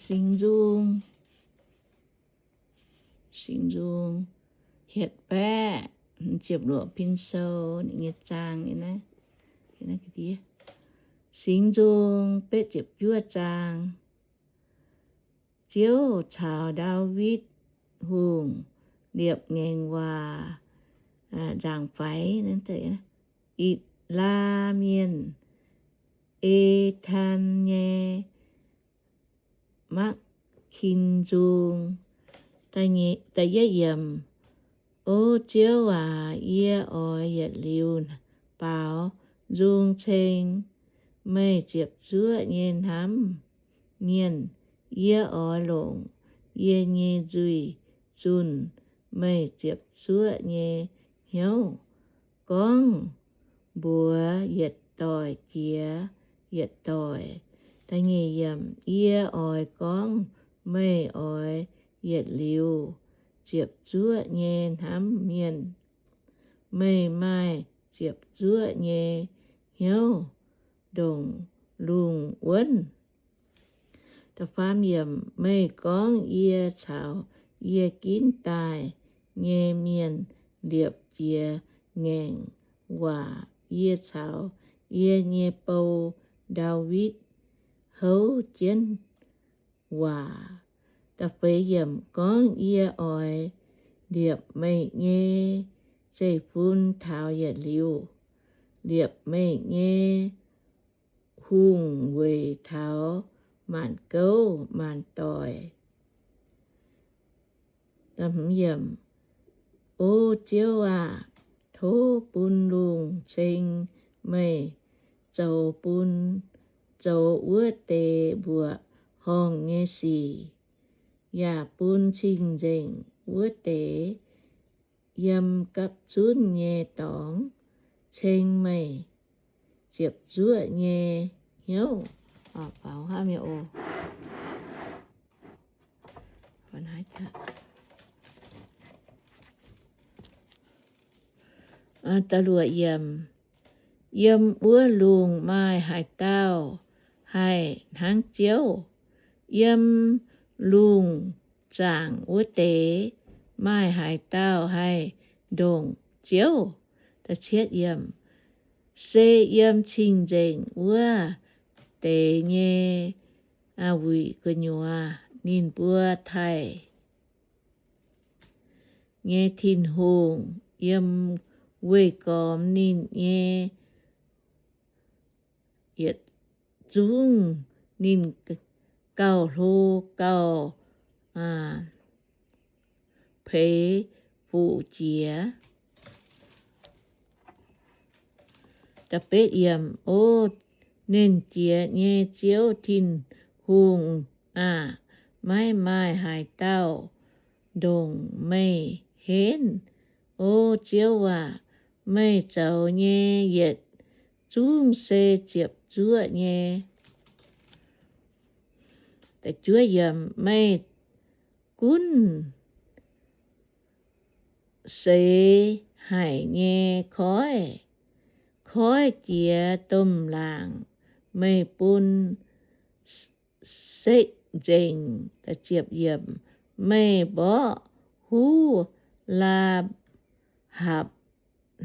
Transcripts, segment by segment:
Singx Nzung, Singx Nzung hietc baeqv ziepc luoqc pin sou nyei zaang. Singx Nzung betv ziepc juov zaang. Ziouv caux Ndaawitv Hungh liepc ngaengc waac nzaangc faix. Itc^laa Mienh, Etaan nyei Makv^kin Nzung. O Ziouv aac, yie oix yietc liuz baaux nzung ceng meih ziepc zuoqv nyei hnamv mienh. Yie oix longc yie nyei nzuih zunh meih ziepc zuoqv nyei hnyouv, gorngv mbuox yietc doic jiex yietc doic. Yie oix gorngv meih oix yietc liuz ziepc zuoqv nyei hnamv mienh. Meih maaih ziepc zuoqv nyei hnyouv ndongc lungh wuonv. Meih gorngv, Yie caux yie ginv daaih nyei mienh liepc jiex ngaengc waac. Yie caux yie nyei bou, Ndaawitv, houv jienv waac. Gorngv, Yie oix liepc meih nyei zeiv-fun taux yietc liuz, liepc meih nyei hungh weic taux maanc gouv maanc doic. O Ziouv aah! Tov bun lungh ceng meih zoux bun, zoux wuov deix mbuoqc horngh nyei sic, yaac bun cing-nzengc wuov deix yiem gapv zunv nyei dorngx ceng meih ziepc zuoqv nyei hnyouv. Yiem wuov lungh maaih haaix dauh haih hnangv Ziouv? Yiem lungh zaangc wuov deix maaih haaix dauh haih ndongc Ziouv? Se yiem cing-nzengc wuov deix nyei wuic gu'nyuoz, ninh mbuo taaih nyei Tin-Hungh, yiem weih gormx ninh nyei yietc zungv ninh gauh hlo gauh peix fuqv jiex. O Nernh Jiex nyei Ziouv Tin-Hungh aah! Maiv maaih haaix dauh ndongc meih henv. O Ziouv aah! Meih zoux nyei yietc zungv se ziepc zuoqv nyei. Meih gunv seix haic nyei koiv, koiv jiex domh laangc meih bun sekv nzengc. Meih mborqv huv Laa^hapc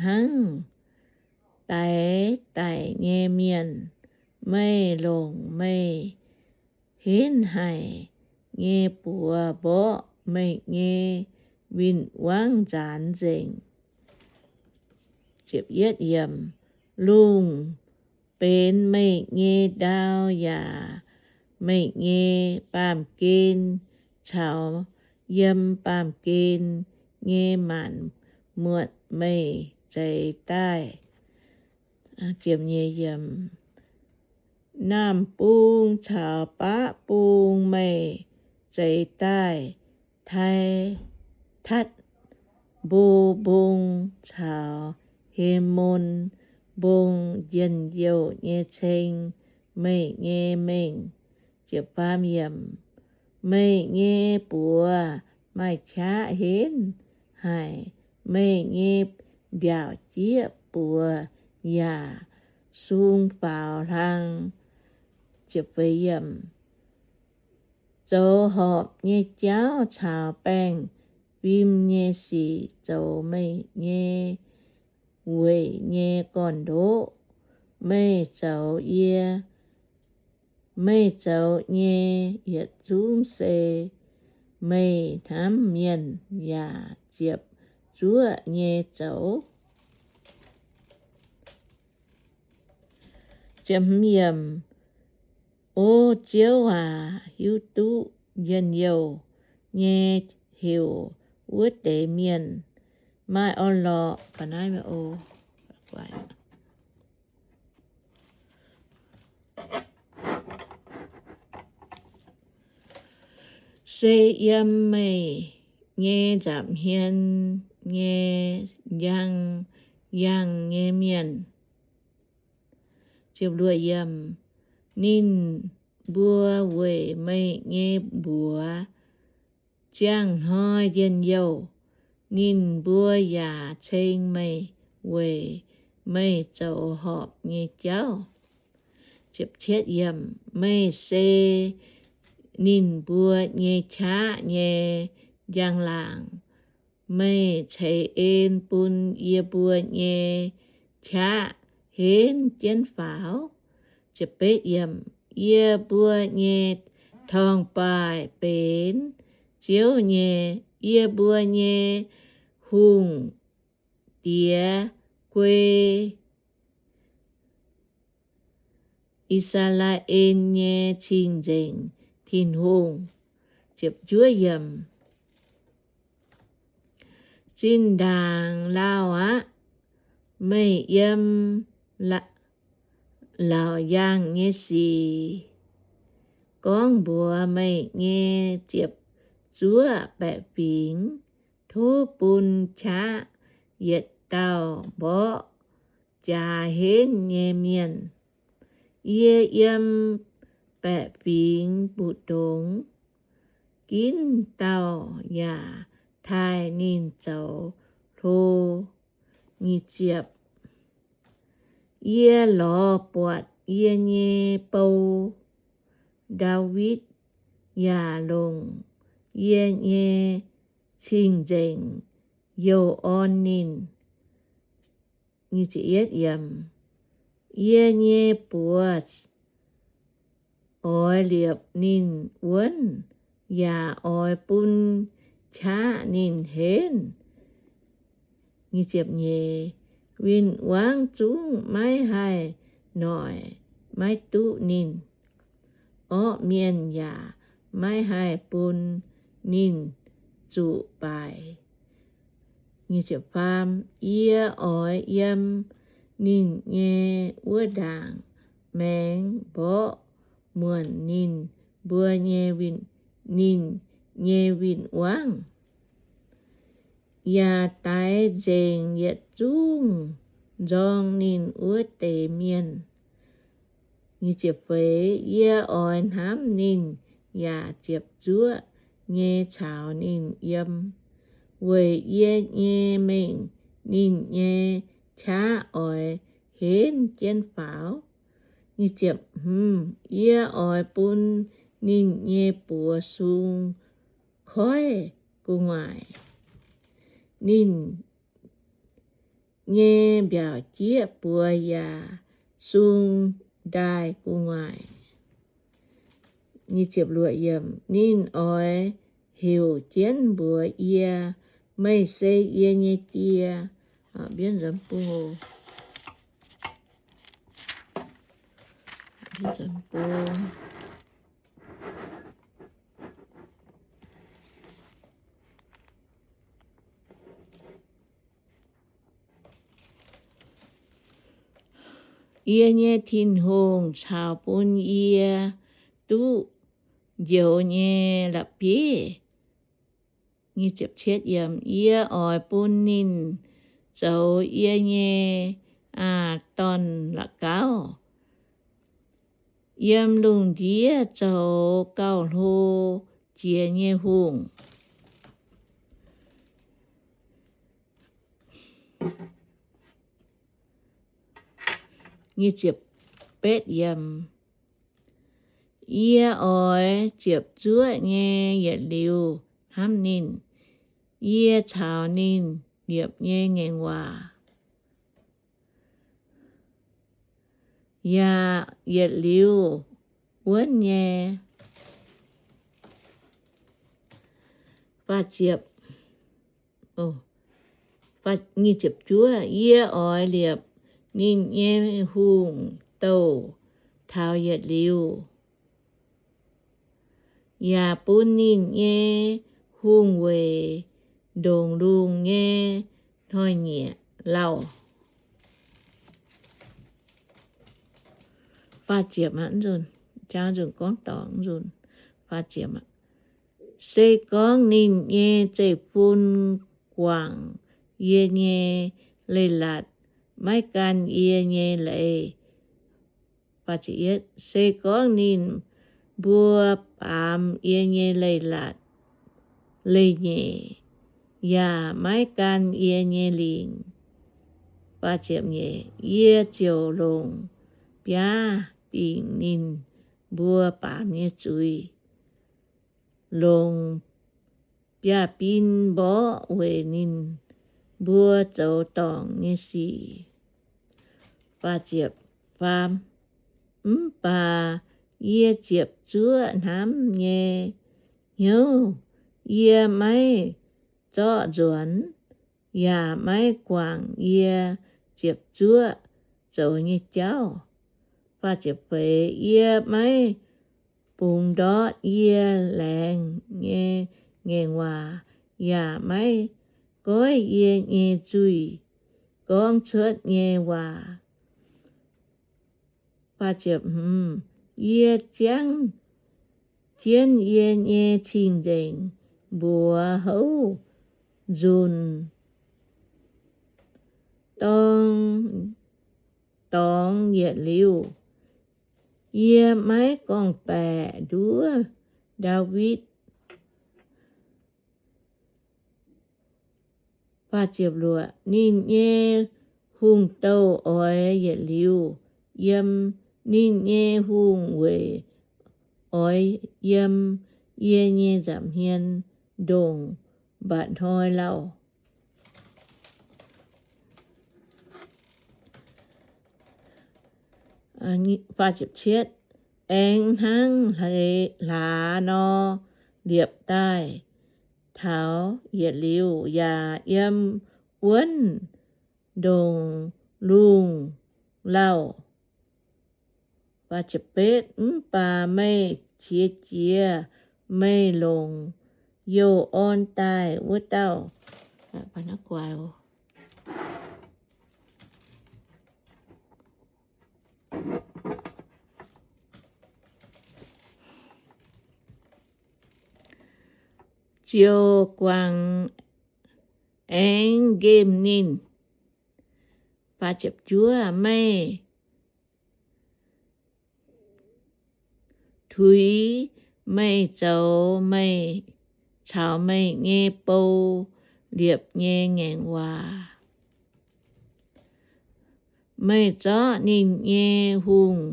hnangv daix daic nyei mienh. Meih longc meih henv haic nyei buoz mborqv meih nyei win-wangv nzaanx nzengc. Lungh benx meih nyei ndau yaac meih nyei baamh gen caux yiem baamh gen nyei maanc muotc meih zeix daaih. Naamh bung caux baqv bung meih zeix daaih, Tatv^mbo Mbong caux He^mon Mbong njien-youh nyei ceng meih nyei mengh. Meih nyei buoz maaih qaqv henv haic, meih nyei mbiaauc jieqv buoz yaac sung faaux hlang. zoux horpc nyei jauv caux baengh fim nyei sic zoux meih nyei weic nyei gorn-ndoqv. Meih zoux yie, meih zoux nyei yietc zungv se meih hnamv mienh yaac ziepc zuoqv nyei zoux. O Ziouv aac, hiuv duqv njien-youh nyei heuc wuov deix mienh. Maaih orn-lorqc. Se yiem meih nyei nza'hmien nyei njang yangh nyei mienh. Ninh mbuo weic meih nyei mbuox ziangh hnoi njien-youh. Ninh mbuo yaac ceng meih weic meih zoux horpc nyei jauv. Meih se ninh mbuo nyei qaqv nyei njang-laangc. Meih ceix en bun yie mbuo nyei qaqv henv jienv faaux. Yie mbuo nyei torngv-baaih benx Ziouv nyei. Yie mbuo nyei hungh diex guei I^saa^laa^en nyei Cing-Nzengc Tin-Hungh. Zinh ndaangc lauh aqv. Meih yiem laauc yaangh nyei sic gorngv mbuox meih nyei ziepc zuoqv baeqc fingx, tov bun qaqv yietc dauh mborqv jaax henv nyei mienh. Yie yiem baeqc fingx mbu'ndongx, ginv dauh yaac taaih ninh zoux hlo. Yie lorz buatc yie nyei bou, Ndaawitv, yaac longc yie nyei cing-nzengc youh orn ninh. Yie nyei buoz oix liepc ninh wuonv, yaac oix bun qaqv ninh henv. Win-wangv zungv maiv haih noic maiv duqv ninh, orqv mienh yaac maiv haih bun ninh zuqc baaic. Yie oix yiem ninh nyei wuov ndaangc maengx mborqv muonc ninh mbuo nyei, ninh nyei win-wangv, yaac daix nzengc yietc zungv nzorng ninh wuov deix mienh. Yie oix hnamv ninh yaac ziepc zuoqv nyei caux ninh yiem, weic yie nyei mengh ninh nyei qaqv oix henv jienv faaux. Yie oix bun ninh nyei buoz sung koiv gu'nguaaic, ninh nyei mbiaauc jieqv buoz yaac sung ndaaih gu'nguaaic. Ninh oix heuc jienv mbuox yie, meih se yie nyei Die. Yie nyei Tin-Hungh caux bun yie duqv njoux nyei la'bieiv. Yie oix bun ninh zoux yie nyei aa dorn-la'gauv, yiem lungh ndiev zoux gauh hlo jiex nyei hungh. Yie oix ziepc zuoqv nyei yietc liuz hnamv ninh. Yie caux ninh liepc nyei ngaengc waac yaac yietc liuz wuonv nyei. Yie oix liepc ninh nyei hungh douh taux yietc liuz, yaac bun ninh nyei hungh weic ndongc lungh nyei hnoi-nyieqc lauh. Se gorngv ninh nyei zeiv-fun guangc yie nyei leiz-latc, maiv gan yie nyei leiz, se gorngv ninh mbuo baamz yie nyei leiz-latc, leiz-nyeic, yaac maiv gan yie nyei lingc, yie ziouc longc biaav dingc ninh mbuo baamz nyei zuiz, longc biaav-bin mborqv weic ninh mbuo zoux dorngc nyei sic. Mv baac yie ziepc zuoqv hnamv nyei hnyouv yie maiv zorqv nzuonx, yaac maiv guangc yie ziepc zuoqv zoux nyei jauv. Yie maiv bungx ndortv yie laengz nyei ngaengc waac, yaac maiv goiv yie nyei nzuih gorngv cuotv nyei waac. Yie ziangv jienv yie nyei cing-nzengc mbuox houv nzunc dorngx yietc liuz. Yie maiv gorngv-baeqc nduov Ndaawitv. Ninh nyei hungh douh oix yietc liuz yiem, ninh nyei hungh weic oix yiem yie nyei nza'hmien ndongc mba'hnoi lauh. Aengx hnangv hlaax nor liepc daaih taux yietc liuz yaac yiem wuonv ndongc lungh lauh. Mv baac meih qiex jiez, meih longc youh orn daaih wuov dauh ziouc guangc aengx nqemh ninh. Meih tuix meih zoux meih caux meih nyei bou liepc nyei ngaengc waac. Meih zorqv ninh nyei hungh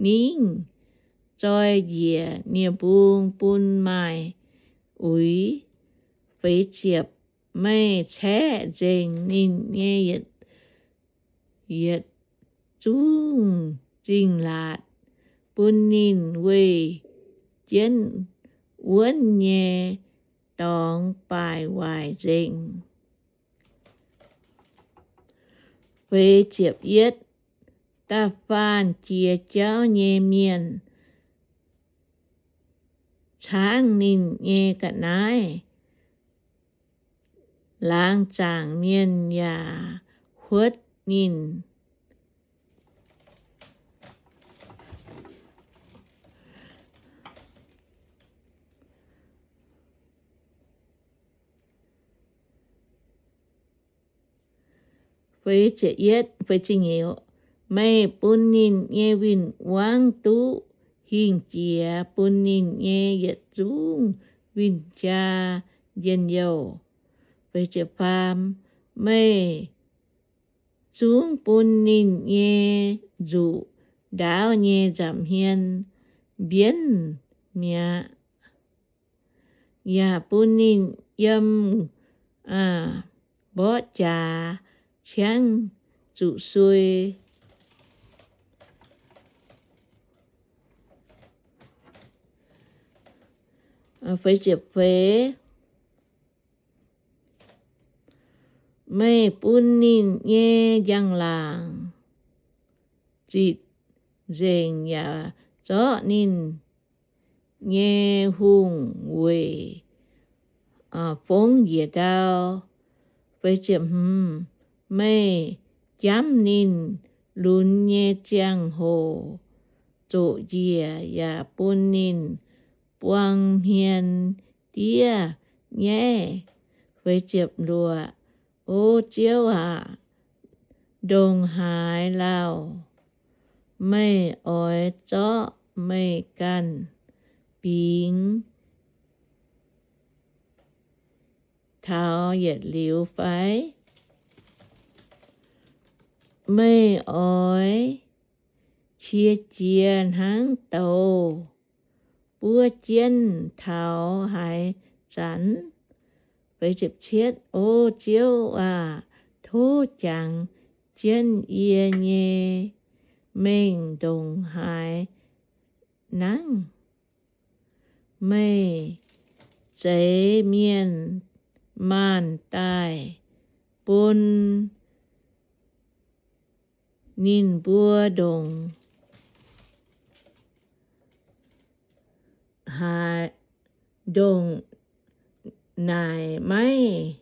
ningv zoi njiec nie-mbung bun maaih uix. Feix ziepc, meih caeqv nzengc ninh nyei yietc zungv zingh laatc, bun ninh weih jienv wuonv nyei dorngx baaic waaic nzengc. Feix ziepc yietv, da'faanh jiex jauv nyei mienh caangv ninh nyei ga'naaiv, laangz zaangc mienh yaac huotv ninh. Meih bun ninh nyei win-wangv duqv hingh jiex, bun ninh nyei yietc zungv win-jaa njien-youh. Meih zungv bun ninh nyei nzuqc ndaauv nyei nza'hmien mbienv mi'aqv, yaac bun ninh yiem mborqv jaax ciangv zuqc suei. Meih bun ninh nyei njang-laangc zitc nzengc yaac zorqv ninh nyei hungh weic fongv njiec ndau. Meih jamv ninh lunx nyei ziangh hoc zoqc njiec yaac bun ninh buang hmien diev nyaiv. O Ziouv aac, ndongc haaix lauh meih oix zorqv meih ganh bingx taux yietc liuz fai? Meih oix qiex jiez hnangv douz buov jienv taux haaix zanc? O Ziouv aac, tov jangx jienv yie nyei mengh ndongc haaix nangv. Meih zeix mienh maanh daaih bun ninh mbuo ndongc haaix, ndongc naaic maiv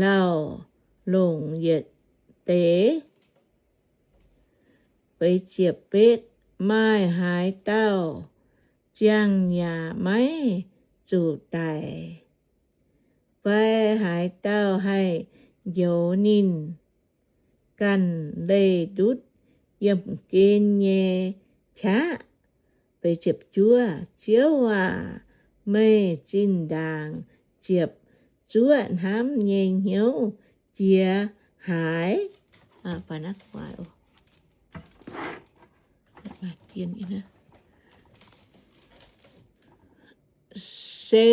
lauh longc yietc deix. Maaih haaix dauh ziangh yaac maiv zuqc daic, fai haaix dauh haih njoux ninh ganh leih ndutv yiemh gen nyei qaqv? Ziouv aac, meih zinh ndaangc ziepc zuoqv hnamv nyei hnyouv jiex haaix? Se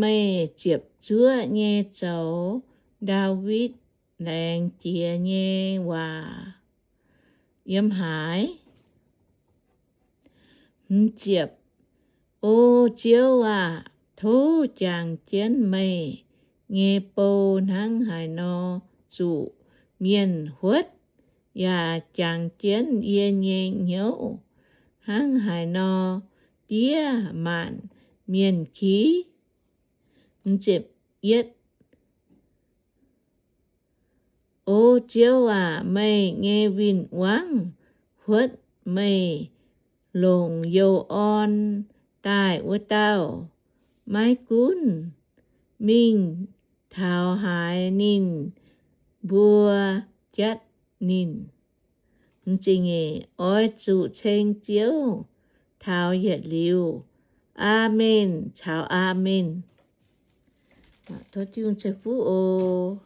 meih ziepc zuoqv nyei zoux Ndaawitv laengz jiex nyei waac yiem haaix? O Ziouv aac, tov jangx jienv meih nyei bou hnangv haaix nor zuqc mienh huotv, yaac jangx jienv yie nyei hnyouv hnangv haaix nor diev maanc mienh kiv. O Ziouv aac, meih nyei win-wangv huotv meih longc youh orn daaih wuov dauh. Maiv gunv mingh taux haaix, ninh mbuo jatv ninh. Oix zuqc ceng Ziouv taux yietc liuz. Aamen caux aamen. Tov Tin-Hungh ceix fuqv oc.